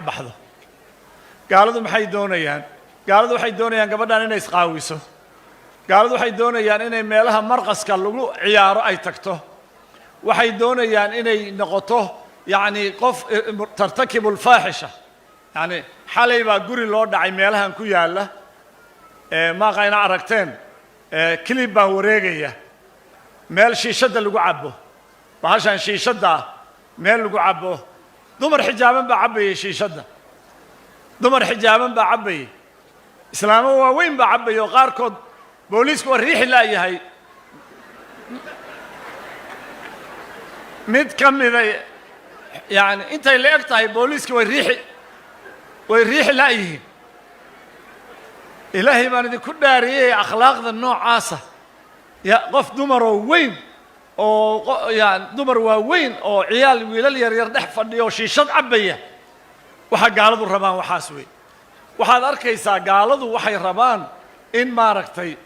Baxdo. Gaaladu maxay doonayaan? Gaaladu waxay doonayaan gabadhan inay isqaawiso. Gaaladu waxay doonayaan inay meelaha marqaska lagu ciyaaro ay tagto. Waxay doonayaan inay noqoto, yacni, qof ترتكب الفاحشة. Yacni, xalay baa guri loo dhacay meelahan ku yaalla. Maaqa ina aragteen clip baan wareegaya, meel shiishadda lagu cabbo, bahashan shiishadda meel lagu cabbo, dumar xijaaban baa cabbayay shiishadda. Dumar xijaaban baa cabbayay, islaamo waaweyn baa cabbaya, oo qaarkood booliisku waa riixi la'yahay. Mid ka mida, yani, intay la eg tahay, booliiska way riixi la'yihiin. Ilaahay baan idinku dhaariyey, akhlaaqda noocaasa ya qof dumaroo weyn oo yani dumar waaweyn oo ciyaal wiilal yar yar dhex fadhiya oo shiishad cabbaya. Waxaa gaaladu rabaan waxaas wey. Waxaad arkaysaa gaaladu waxay rabaan in, maaragtay,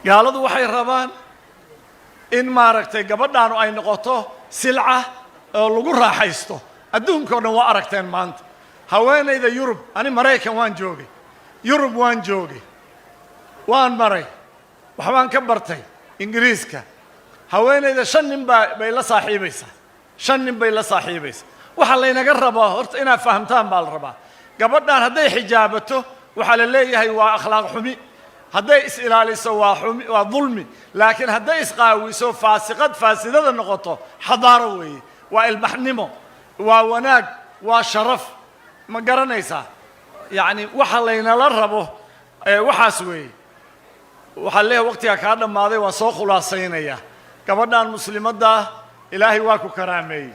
gaaladu waxay rabaan in, maaragtay, gabadhaanu ay noqoto silca oo lagu raaxaysto. Adduunka o dhan waa aragteen maanta haweenayda Yurub. Ani Maraykan waan joogay, Yurub waan joogay, waan maray, waxbaan ka bartay Ingiriiska. Haweenayda shan nin baa bay la saaxiibaysaa, shan nin bay la saaxiibaysaa. Waxaa laynaga rabaa horta inaad fahamtaan baa la rabaa. Gabadhan hadday xijaabato, waxaa la leeyahay waa akhlaaq xumi. Hadday is ilaaliso, waa xumi, waa dulmi. Laakiin hadday isqaawiso, faasiqad faasidada noqoto, xadaaro weeye, waa ilbaxnimo, waa wanaag, waa sharaf. Ma garanaysaa? Yacni, waxa laynala rabo waxaas weeye. Waxaa leeyahay waqtigaa kaa dhammaaday, waa soo khulaasaynaya. Gabadhan muslimaddaa Ilaahay waa ku karaameeyey,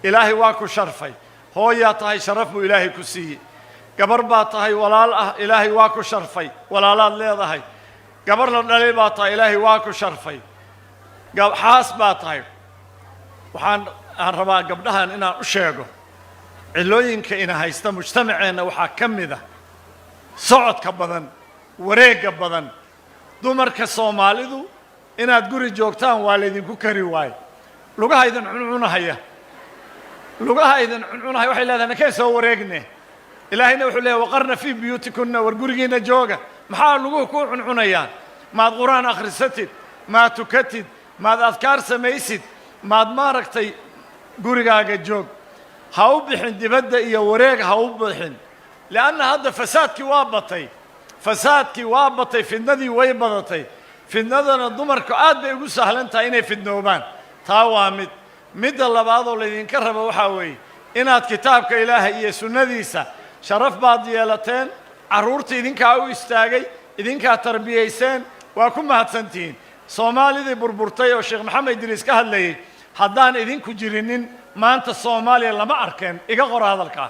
Ilaahay waa ku sharfay. Hooyaa tahay, sharaf buu Ilaahay ku siiyey. Gabar baa tahay walaal ah, Ilaahay waa ku sharfay, walaalaad leedahay. Gabar la dhalay baa tahay, Ilaahay waa ku sharfay. Xaas baa tahay. Waxaan aan rabaa gabdhahan inaan u sheego, cilooyinka ina haysta mujtamaceenna waxaa ka mid ah socodka badan, wareegga badan. Dumarka Soomaalidu, inaad guri joogtaan waa laydinku kari waayo. Lugaha idin cuncunahaya, lugaha idin cuncunahaya. Waxay leedahay, "Nakeen soo wareegne." Ilaahayna wuxuu leeyahy, "وقرن في بيوتكن." War gurigiinna jooga. Maxaa luguhu kuu cuncunayaan? Maad Qur-aan akhrisatid, maad tukatid, maad adkaar samaysid, maad, maaragtay, gurigaaga joog. Ha u bixin dibadda iyo wareeg, ha u bixin, lianna hadda fasaadkii waa batay, fasaadkii waa batay, fidnadii way badatay. Fidnadana dumarku aad bay ugu sahlan tahay inay fidnoobaan. Taa waa mid. Midda labaadoo laydinka rabo waxaa weeye inaad kitaabka Ilaahay iyo sunnadiisa. Sharaf baad yeelateen, carruurta idinkaa u istaagay, idinkaa tarbiyayseen, waa ku mahadsantihiin. Soomaalidii burburtay oo Sheekh Maxamed Idriis ka hadlayey, haddaan idinku jirinin maanta Soomaaliya lama arkeen. Iga qora hadalkaa.